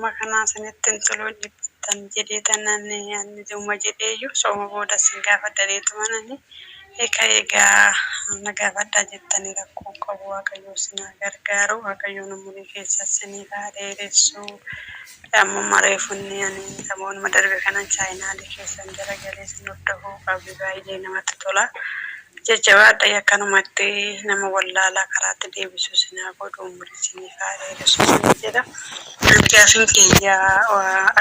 Sooma kanaa isinitti hin tolu hin dhiphattan jedhee tanan ani dhuma jedheeyyu sooma booda isin gaafadha jedheetuma nani Eka egaa na gaafadhaa jettanii rakkoo hin qabu Waaqayyo isin haa gargaaru Waaqayyoon umurii keessa isiniif haa dheeressu ammuma reefu inni ani samoonuma darbe kanan chaayinaalii keessan jala galee isin hordofuu qabe baay'ee namatti tola jajjabaadha akkanumatti nama wallaalaa karaatti deebisu isin haa godhu umurii isiniif haa dheeressu isin jedha. Gaafiin kiyya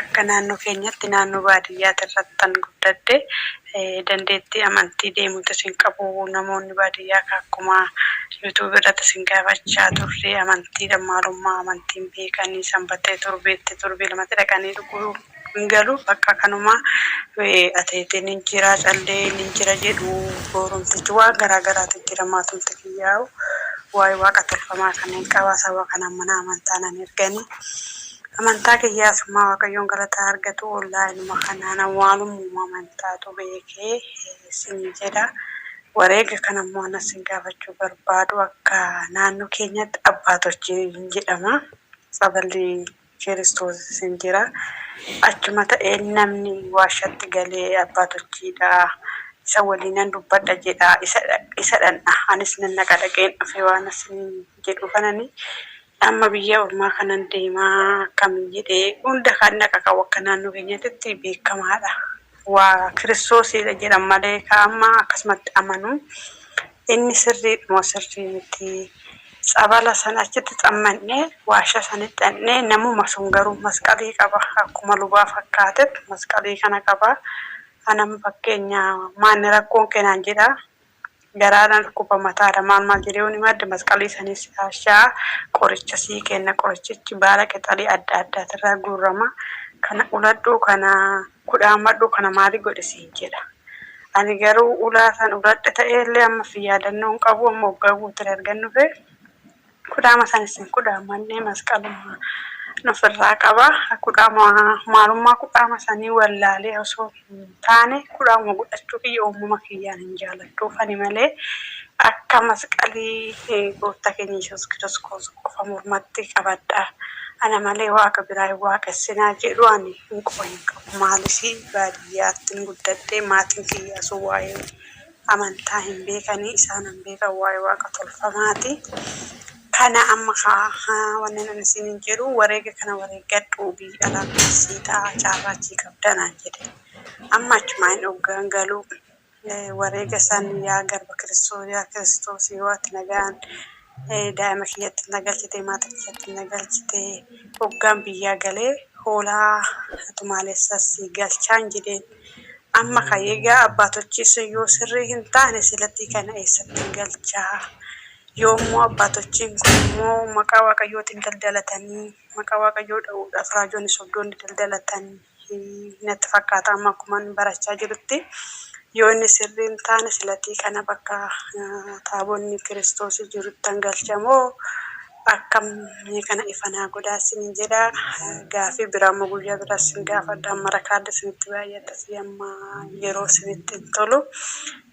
akka naannoo keenyatti naannoo baadiyyaati irrattan guddadhe dandeettii amantii deemuutis hin qabu namoonni baadiyyaa ka akkuma youtube irratti isin gaafachaa turre amantiidha maalummaa amantii hin beekanii sanbatee torbeetti torbee lamatti dhaqanii dhuguu hin galu bakka kanuma ateeteen hin jira calleen hin jira jedhu boorumtichi waan garaa garaatu jira maatumti kiyyaa'u waa'ee waaqa tolfamaa kana hin qaba saba kanaan mana amantaa nan erganii amantaa kiyyaa asumaa waaqayyoon galataa argatu onlaayinuma kanaan waanumuma amantaatu beekee sin jedha wareega kana immoo anas sin gaafachuu barbaadu akka naannoo keenyatti abbaa tochii jedhama tsaballi Kiristoos hin jira. Achuma ta'ee namni waashatti galee abbaa tochiidha. Isa waliinan dubbadha jedha. Isa isa dhandha. Anis nan dhaqa dhaqeen dhufe waan asin jedhu kanani. Amma biyya ormaa kanan deemaa akkami jedhee hunda kan dhaqa qabu akka naannoo keenyatti beekamaadha. Waa Kiristoosidha jedhan malee ka amma akkasumatti amanu inni sirriidha moo sirrii miti? Tsabala sana achitti xammannee waashaa sanitti dhaqnee namuma sun garuu masqalii qaba akkuma lubaa fakkaatet masqalii kana qaba. Anam fakkeenya maanni rakkoon kee naan jedha garaa na dhukkuba mataadha maal maal jedhee yoon himadhe masqalii sanis haasha'a qoricha sii kenna qorichichi baala qixalii adda addaatirraa guurrama kana uladhu kana kudhaamadhu kana maali godhi siin jedha. Ani garuu ulaa san uladhe ta'eellee ammas yaadannoo hin qabu amma waggaa guutuu ergan dhufe Kudhaama sanis hin kudhaamanne masqaluma ofirraa qaba. Kudhaama maalummaa kudhaama sanii wallaalee osoo hin taane kudhaamuma godhachuu kiyya uumama kiyyaan hin jaaladhuufani malee akka masqalii gooftaa keenya Yesuus Kiristoos qofa mormatti qabadha. Ana malee waaqa biraa hin waaqessinaa jedhu ani hin quba hin qabu. Maaliif baadiyyaattin guddadhe maatiin kiyyaas waa'ee amantaa hin beekanii isaan hin beekan waa'ee waaqa tolfamaati. Kana amma kaa wannan ani isiniin jedhu wareega kana wareeggadhu biyya alaa sii ta'a carraa achii qabda naan jedhe. Amma achumaa hin hoggaan galu wareega san yaa garba Kiristoos yaa Kiristoos yoo ati nagaan daa'ima kiyyatti na galchite maatii kiyyatti na galchite hoggaan biyyaa galee hoolaa tumaalessas sii galchaan jedheen. Amma ka egaa abbaatochii sun yoo sirrii hin taane silatii kana eessattin galchaa? Yoo immoo abbaatochiin kun immoo maqaa Waaqayyootiin daldalatanii maqaa Waaqayyoo dha'uudhaaf raajoonni sobdoonni daldalatan natti fakkaata amma akkuman barachaa jirutti yoo inni sirrii hin taane silatii kana bakka taabonni Kiristoosii jiruttan galcha moo Akkam mee kana ifa naa godhaa isiniin jedha. Gaafii biraa immoo guyyaa biraa isin gaafadha. Amma rakaadda isinitti baay'ata si amma yeroo isinitti hin tolu.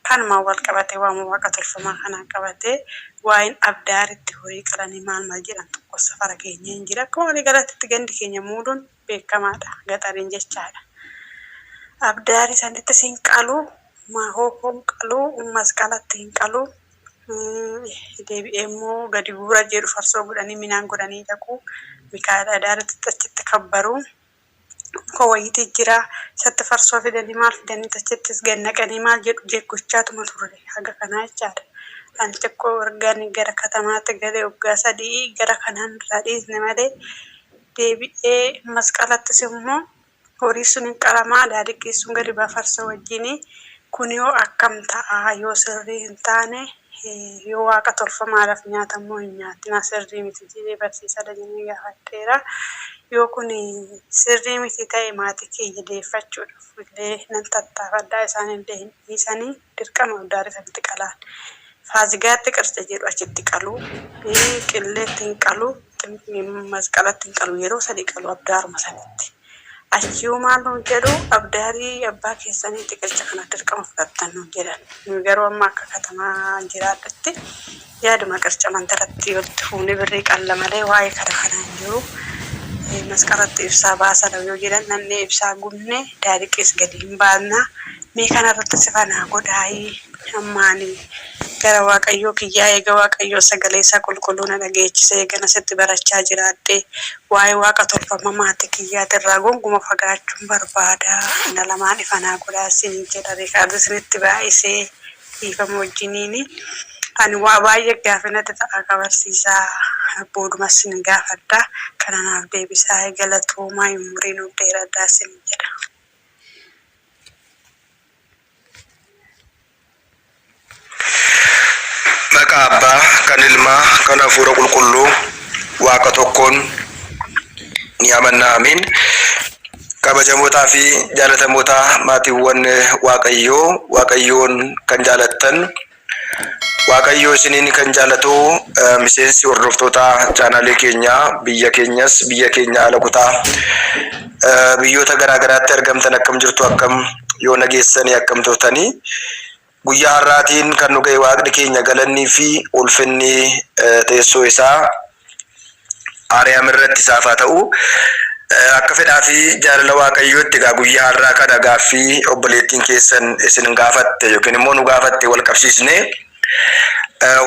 Kanumaan wal qabatee waama waaqa tolfamaa kanaan qabatee waa'een abdaaritti horii qalanii maal maal jedhan tokko safara keenya hin jira. Akkuma walii galaatti gandi keenya muuduun beekamaadha. Gaxariin jechaadha. Abdaarii sanittis hin qalu, hookoo hin qalu, masqalatti hin qalu. Deebi'ee immoo gadi guura jedhu farsoo godhanii minaan godhanii dhaqu. Mikaa'el Adaaritti achitti kabbaru. Muka wayiitii jira. Isatti farsoo fidanii maal fidanii achittis gad naqanii maal jedhu jeeggochaatuma turre haga kanaa jechaadha. Ani xiqqoo ergan gara katamaatti galee waggaa 3 gara kanaan irraa dhiisne malee deebi'ee masqalattis immoo horii sun hin qalamaa daadiqqii sun gadi ba'a farsoo wajjini kun yoo akkam ta'a yoo sirrii hin taane yoo waaqa tolfamaadhaaf nyaatammoo hin nyaatinaa sirrii miti jedhee barsiisaa Dajanee gaafadheera. Yoo kun sirrii miti ta'e maatii kiyya deeffachuudhaaf illee nan tattaafadha isaan illee hin dhiisanii dirqama abdaarii sanitti qalaan. Faazigaatti qirca jedhu achitti qalu, qilleetti hin qalu, masqalatti hin qalu yeroo sadii qalu abdaaruma sanitti. Achiyuu maal nuun jedhu abdaarii abbaa keessaniitti qirca kana dirqama fudhattan nuun jedhan. Nuyi garuu amma akka katamaa jiraadhutti yaaduma qirca mandaratti walitti fuunee birrii qalla malee waa'ee kana kanaa hin jiru. Masqalatti ibsaa baasana yoo jedhan dhannee ibsaa gubne daariqiis gadi hin baasna. Mee kana irrattis ifa naa godhaayi. Amma ani gara Waaqayyoo kiyyaa eega Waaqayyoo sagalee isaa qulqulluu na dhageechisee eegan asitti barachaa jiraadhee waa'ee waaqa tolfama maatii kiyyaati irraa gonguma fagaachuun barbaada. Kana lamaan ifa naa godhaa isiniin jedha. Riikaardi isinitti baay'isee dhiifama wajjiniini. Ani waa baay'ee gaaffii natti ta'a ka barsiisaa booduma isin gaafadha. Kana naaf deebisaa galatoomaa umurii nuuf dheeradhaa isiniin jedha. Maqaa Abbaa, kan Ilmaa, kan Hafuura Qulqulluu, Waaqa tokkoon ni amanna. Ameen. Kabajamootaa fi jaalatamoota maatiiwwan Waaqayyoo, Waaqayyoon kan jaalattan, Waaqayyo isiniin kan jaalatu miseensi hordoftoota chaanaalii keenyaa biyya keenyas biyya keenya ala kutaa biyyoota garaa garaatti argamtan akkam jirtu akkam yoo nageessanii akkam turtanii guyyaa har'aatiin kan nu ga'e waaqni keenya galannii fi ulfinni teessoo isaa Aariyaam irratti isaaf haa ta'u. Akka fedhaa fi jaalala Waaqayyootti egaa guyyaa har'aa kana gaaffii obboleettiin keessan isin gaafatte yookiin immoo nu gaafatte wal qabsiisnee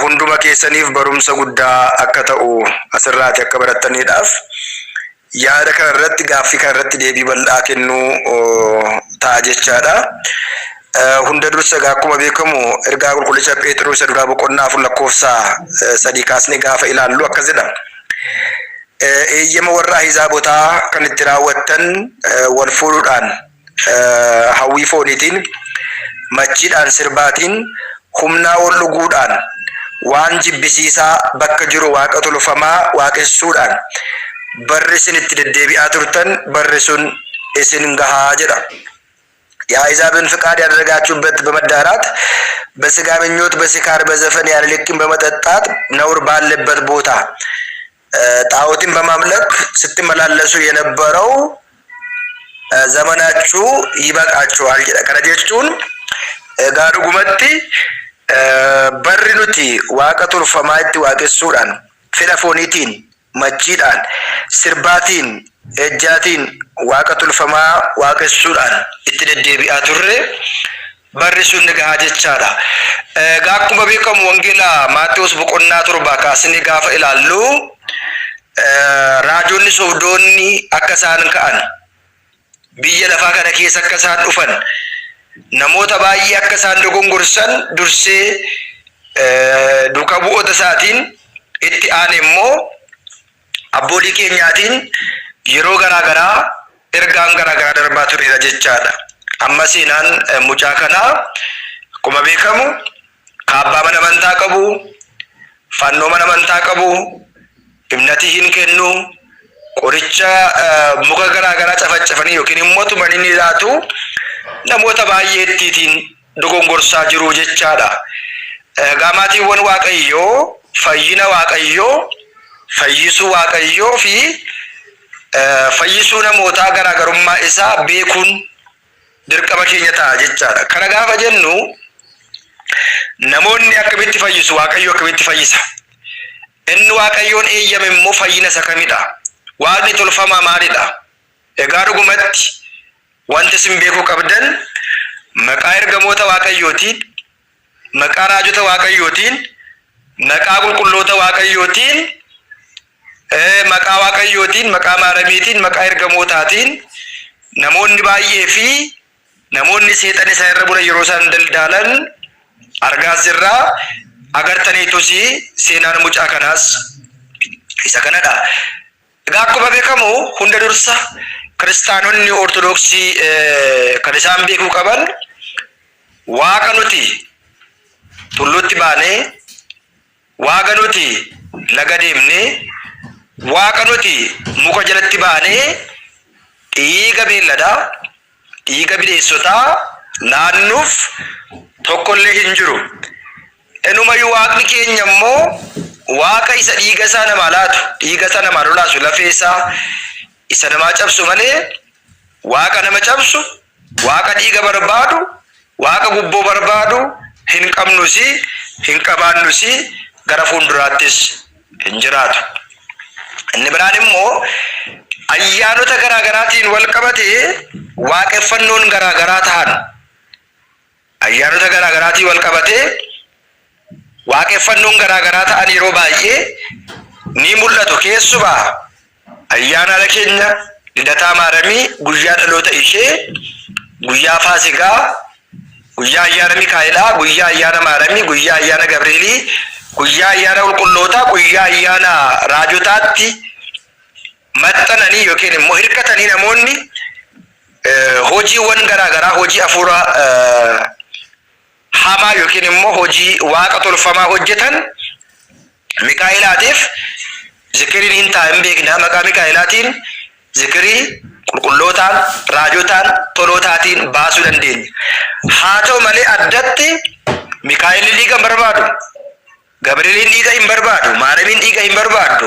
hunduma keessaniif barumsa guddaa akka ta'u asirraati akka barattaniidhaaf yaada kana irratti gaaffii kana irratti deebii bal'aa kennuu ta'a jechaadha. Hunda dursa egaa akkuma beekamu ergaa qulqullicha Pheexiroos isa duraa boqonnaa 4 lakkoofsa 3 kaasnee gaafa ilaallu akkas jedha. Eeyyama warra Ahizaabotaa kan itti raawwattan wal fuudhuudhaan hawwii fooniitiin, machiidhaan, sirbaatiin, humnaa ol dhuguudhaan, waan jibbisiisaa bakka jiru waaqa tolfamaa waaqessuudhaan barri isin itti deddeebi'aa turtan barri sun isin gahaa jedha. የአሕዛብን ፍቃድ ያደረጋችሁበት በመዳራት በስጋ ምኞት በስካር በዘፈን ያለ ልክም በመጠጣት ነውር ባለበት ቦታ ጣዖትን በማምለክ ስትመላለሱ የነበረው ዘመናችሁ ይበቃችኋል jedha. Kana jechuun egaa dhugumatti barri nuti waaqa tolfamaa itti waaqessuudhaan fedha fooniitiin, machiidhaan, sirbaatiin, ejjaatiin waaqa tolfamaa waaqessuudhaan itti deddeebi'aa turre barri sun ni gaha jechaadha. Egaa akkuma beekamu wangeela Maatewos boqonnaa 7 kaasnee gaafa ilaallu raajonni sobdoonni akka isaan ka'an biyya lafaa kana keessa akka isaan dhufan namoota baay'ee akka isaan dogongorsan dursee duuka bu'oota isaatiin itti aane immoo abboolii keenyaatiin yeroo garaa garaa ergaan garaa garaa darbaa tureera jechaadha. Amma seenaan mucaa kanaa akkuma beekamu kaabbaa mana amantaa qabu, fannoo mana amantaa qabu, imnatii hin kennu, qoricha muka garaa garaa cafaccafanii yookiin immoo tumanii ni laatu namoota baay'eettiitiin dogongorsaa jiru jechaadha. Egaa maatiiwwan Waaqayyoo fayyina Waaqayyoo, fayyisuu Waaqayyoo fi fayyisuu namootaa garaagarummaa isaa beekuun dirqama keenya ta'a jechaadha. Kana gaafa jennu namoonni akkamitti fayyisu? Waaqayyo akkamitti fayyisa? Inni Waaqayyoon eeyyame immoo fayyina isa kamidha? Waaqni tolfamaa maalidha? Egaa dhugumatti wanti isin beekuu qabdan maqaa ergamoota Waaqayyootiin, maqaa raajota Waaqayyootiin, maqaa qulqulloota Waaqayyootiin, maqaa Waaqayyootiin, maqaa Maaramiitiin, maqaa ergamootaatiin namoonni baay'ee fi namoonni seexan isaan irra bulan yeroo isaan daldaalan argaas jirra. Agartaniitus seenaan mucaa kanaas isa kanadha. Egaa akkuma beekamu hunda dursa kiristaanonni Ortodoksii kan isaan beekuu qaban Waaqa nuti tulluutti baanee, Waaqa nuti laga deemnee, Waaqa nuti muka jalatti baanee dhiiga beelladaa, dhiiga bineessotaa laannuuf tokkollee hin jiru. Inumayyuu Waaqni keenya immoo Waaqa isa dhiiga isaa namaa laatu, dhiiga isaa namaa lolaasu, lafee isaa isa namaa cabsu malee Waaqa nama cabsu, Waaqa dhiiga barbaadu, Waaqa gubboo barbaadu hin qabnusi, hin qabaannusi, gara fuulduraattis hin jiraatu. Inni biraan immoo Ayyaanota garaa garaatiin wal qabatee waaqeffannoon garaa garaa tahan ayyaanota garaa garaatiin wal qabatee waaqeffannoon garaa garaa ta'an yeroo baay'ee ni mul'atu. Keessumaa ayyaana haadha keenya Lidataa Maaramii guyyaa dhaloota ishee, guyyaa Faasigaa, guyyaa ayyaana Mikaa'elaa, guyyaa ayyaana Maaramii, guyyaa ayyaana Gabreelii, guyyaa ayyaana qulqullootaa, guyyaa ayyaana raajotaatti maxxananii yookiin immoo hirkatanii namoonni hojiiwwan garaa garaa hojii hafuura hamaa yookiin immoo hojii waaqa tolfamaa hojjetan Mikaa'elaatiif zikiriin hin ta'a hin beekna maqaa Mikaa'elaatiin zikirii qulqullootaan raajotaan tolootaatiin baasuu dandeenya. Haa ta'u malee addatti Mikaa'elli dhiiga hin barbaadu. Gabri'eeliin dhiiga hin barbaadu. Maaramiin dhiiga hin barbaaddu.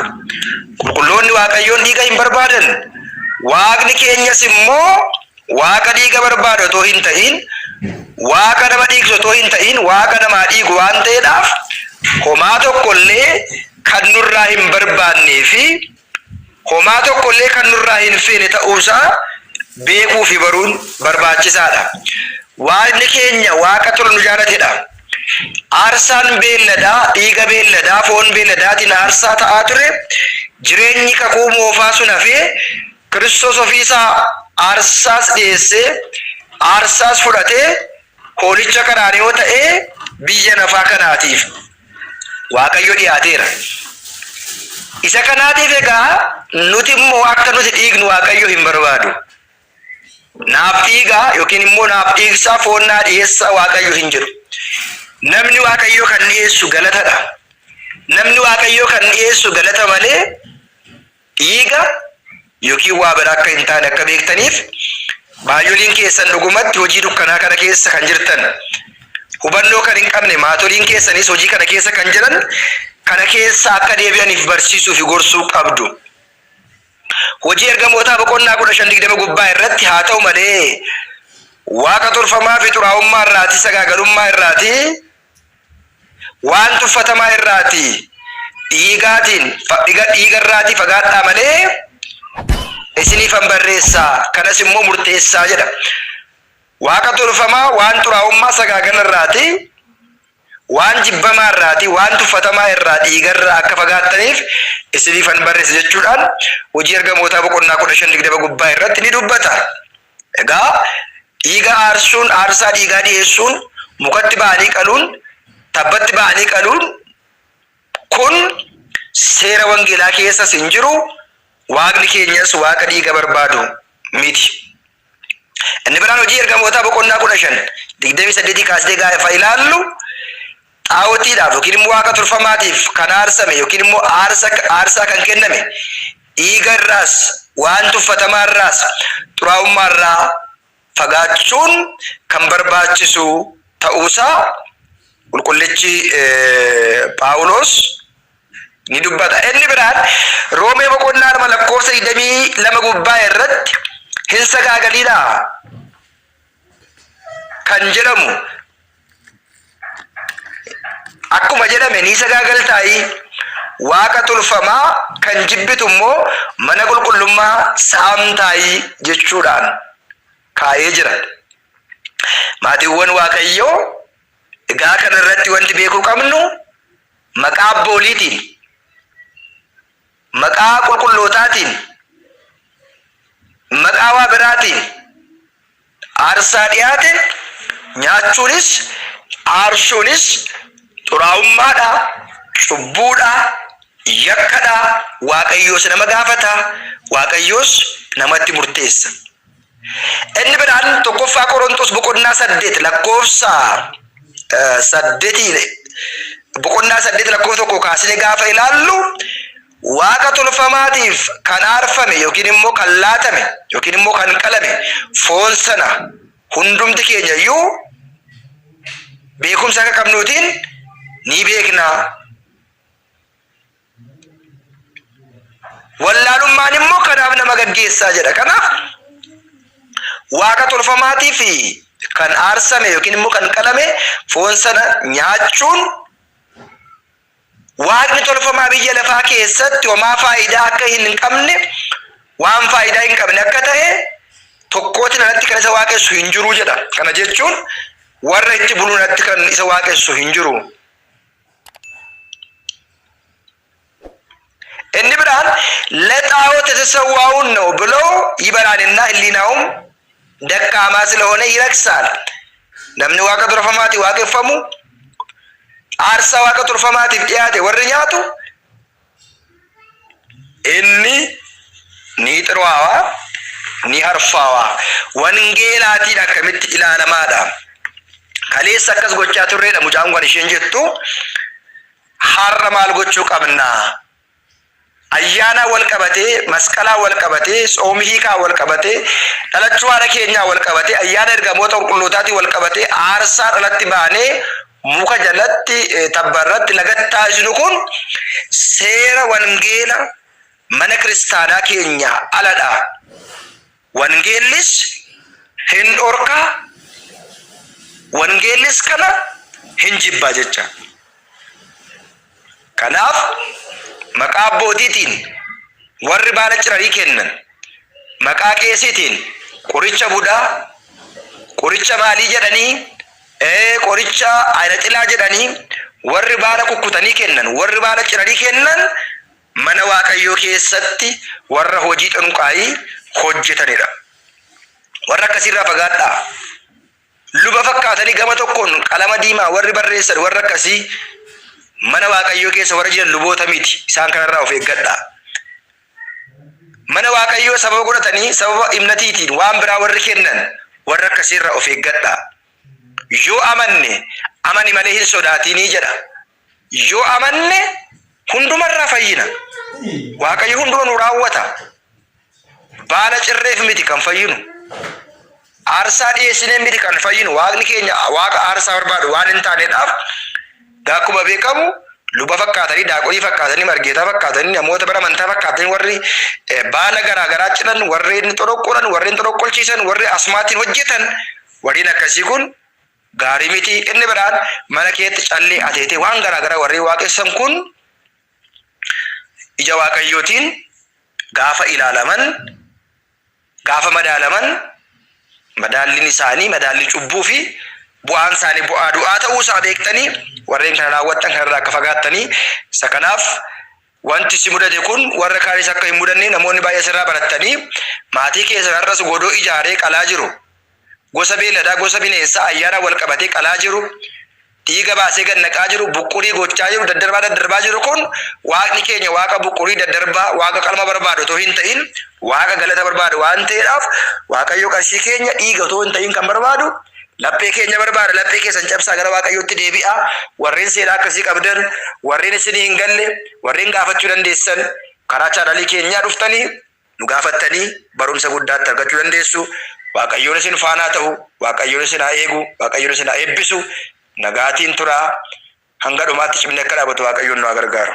Qulqulloonni Waaqayyoon dhiiga hin barbaadan. Waaqni keenyas immoo Waaqa dhiiga barbaadu otoo hin ta'iin, Waaqa nama dhiigsu otoo hin ta'iin, Waaqa namaa dhiigu waan ta'eedhaaf homaa tokko illee kan nurraa hin barbaannee fi homaa tokko illee kan nurraa hin feene ta'uusaa beekuu fi baruun barbaachisaadha. Waaqni keenya Waaqa tola nu jaalatedha. Aarsaan beelladaa, dhiiga beelladaa, foon beelladaatiin aarsaa ta'aa ture, jireenyi kakuu moofaa sun hafee Kiristoos ofii isaa aarsaas dhi'eessee, aarsaas fudhatee, hoolicha Qaraaniyoo ta'ee biyya lafaa kanaatiif Waaqayyo dhi'aateera. Isa kanaatiif egaa nuti immoo akka nuti dhiignu Waaqayyo hin barbaadu. Naaf dhiigaa yookiin immoo naaf dhiigsaa foon naa dhi'eessaa Waaqayyo hin jedhu. Namni Waaqayyoo kan dhi'eessu galatadha. Namni Waaqayyoo kan dhi'eessu galata malee dhiiga yookiin waa biraa akka hin taane akka beektaniif baay'oliin keessan dhugumatti hojii dukkanaa kana keessa kan jirtan hubannoo kan hin qabne maatoliin keessanis hojii kana keessa kan jiran kana keessa akka deebi'aniif barsiisuu fi gorsuu qabdu. Hojii ergamootaa boqonnaa 15 20 gubbaa irratti haa ta'u malee waaqa tolfamaa fi xuraa'ummaa irraatii sagaagalummaa irraatii waan tuffatamaa irraatii dhiigaatiin dhiga dhiiga irraatii fagaadhaa malee isiniifan barreessaa kanas immoo murteessaa jedha. Waaqa tolfamaa waan xuraa'ummaa sagaagala irraatii waan jibbamaa irraatii waan tuffatamaa irraa dhiiga irraa akka fagaattaniif isiniifan barreessa jechuudhaan hojii ergamootaa boqonnaa 15 20 gubbaa irratti ni dubbata. Egaa dhiiga aarsuun, aarsaa dhiigaa dhiyeessuun, mukatti ba'anii qaluun, tabbatti ba'anii qaluun kun seera wangeelaa keessas hin jiru, Waaqni keenyas Waaqa dhiiga barbaadu miti. Inni biraan hojii ergamootaa boqonnaa 15 28 kaasnee gaafa ilaallu xaa'otiidhaaf yookiin immoo waaqa tolfamaatiif kan aarsame yookiin immoo aarsa aarsaa kan kenname dhiiga irraas waan tuffatamaa irraas xuraa'ummaa irraa fagaachuun kan barbaachisu ta'uusaa qulqullichi Phaawulos ni dubbata. Inni biraan Roomee boqonnaa 2 lakkoofsa 22 gubbaa irratti hin sagaagalinaa kan jedhamu Akkuma jedhame ni sagaagaltaayii? Waaqa tolfamaa kan jibbitu immoo mana qulqullummaa saamtaayii jechuudhaan kaa'ee jira. Maatiiwwan Waaqayyoo egaa kana irratti wanti beekuu qabnu maqaa abbooliitiin, maqaa qulqullootaatiin, maqaa waa biraatiin Aarsaa dhiyaate nyaachuunis aarsuunis xuraa'ummaadha, cubbuudha, yakkadha, Waaqayyoos nama gaafata, Waaqayyoos namatti murteessa. Inni biraan tokkoffaa Qorontos boqonnaa 8 lakkoofsa saddeetii boqonnaa 8 lakkoofsa 1 kaasnee gaafa ilaallu Waaqa tolfamaatiif kan aarfame yookiin immoo kan laatame yookiin immoo kan qalame foon sana hundumti keenya iyyuu beekumsa akka qabnuutiin ni beekna. Wallaalummaan immoo kanaaf nama gaggeessaa jedha. Kanaaf waaqa tolfamaatiif kan aarsame yookiin immoo kan qalame foon sana nyaachuun Waaqni tolfamaa biyya lafaa keessatti homaa faayidaa akka hin qabne Waan faayidaa hin qabne akka ta'e tokkootiin alatti kan isa waaqessu hin jiru jedha. Kana jechuun warra itti buluun alatti kan isa waaqessu hin jiru. Inni biraan ለጣዖት የተሰዋውን ነው ብሎ ይበላልና ሕሊናውም ደካማ ስለሆነ ይረክሳል። Namni waaqa tolfamaatiif waaqeffamu aarsaa waaqa tolfamaatiif dhiyaate warri nyaatu inni ni xiraawaa ni arfaawaa wangeelaatiin akkamitti ilaalamaadha. Kaleessa akkas gochaa turreedha mucaan kun isheen jettu har'a maal gochuu qabna? Ayyaanaa wal qabatee, masqalaa wal qabatee, tsoomii hiikaa wal qabatee, dhalachuu haadha keenyaa wal qabatee, ayyaana ergamoota qulqullootaatiin wal qabatee aarsaa dhalatti baanee muka jalatti tabba irratti lagatti taasisnu kun seera wangeela mana kiristaanaa keenya aladha. Wangeellis hin dhorkaa, wangeellis kana hin jibbaa jecha. Kanaaf maqaa abbootiitiin warri baala ciranii kennan, maqaa qeesiitiin qoricha budaa, qoricha maalii jedhanii, qoricha ayina jedhanii warri baala kukkutanii kennan, warri baala ciranii kennan mana Waaqayyoo keessatti warra hojii xonqaayii hojjetanidha. Warra akkasiirraa fagaadhaa. Luba fakkaatanii gama tokkoon qalama diimaa warri barreessan warra akkasii mana Waaqayyoo keessa warra jiran luboota miti. Isaan kanarraa of eeggadhaa. Mana Waaqayyoo sababa godhatanii sababa imnatiitiin waan biraa warri kennan warra akkasiirraa of eeggadhaa. Yoo amanne amani malee hin sodaatinii jedha. Yoo amanne hundumarraa fayyina. Waaqayyo hunduma nu raawwata. Baala cirreef miti kan fayyinu. Aarsaa dhiyeessinee miti kan fayyinu. Waaqni keenya waaqa aarsaa barbaadu waan hin taaneedhaaf akkuma beekamu luba fakkaatanii, daaqolii fakkaatanii, margeetaa fakkaatanii, namoota bara amantaa fakkaatanii warri baala garaa garaa ciran, warreen xoroqqolan, warreen xoroqqolchiisan, warri asmaatiin hojjetan warreen akkasii kun gaarii miti. Inni biraan mana keetti callee ateetee waan garaa garaa warreen waaqessan kun ija Waaqayyootiin gaafa ilaalaman, gaafa madaalaman, madaalliin isaanii madaallii cubbuu fi bu'aan isaanii bu'aa du'aa ta'uu isaa beektanii warreen kana raawwattan kanarraa akka fagaattanii isa kanaaf wanti si mudate kun warra kaanis akka hin mudanne namoonni baay'ee asirraa barattanii maatii keessan har'as godoo ijaaree qalaa jiru. Gosa beelladaa, gosa bineensaa ayyaana wal qabatee qalaa jiru. Dhiiga baasee gad naqaa jiru, buqqurii gochaa jiru, daddarbaa daddarbaa jiru kun waaqni keenya waaqa buqqurii daddarbaa, waaqa qalma barbaadu otoo hin ta'in waaqa galata barbaadu waan ta'eedhaaf Waaqayyo qarshii keenya dhiiga otoo hin ta'in kan barbaadu laphee keenya barbaada. Laphee keessan cabsaa gara Waaqayyootti deebi'aa. Warreen seenaa akkasii qabdan, warreen isinii hin galle, warreen gaafachuu dandeessan karaa chaanalii keenyaa dhuftanii nu gaafattanii barumsa guddaatti argachuu dandeessu. Waaqayyoon isin faanaa ta'u, Waaqayyoon isin haa eegu, Waaqayyoon isin haa eebbisu. Nagaatiin turaa. Hanga dhumaatti cimnee akka dhaabatu Waaqayyoon nu haa gargaaru.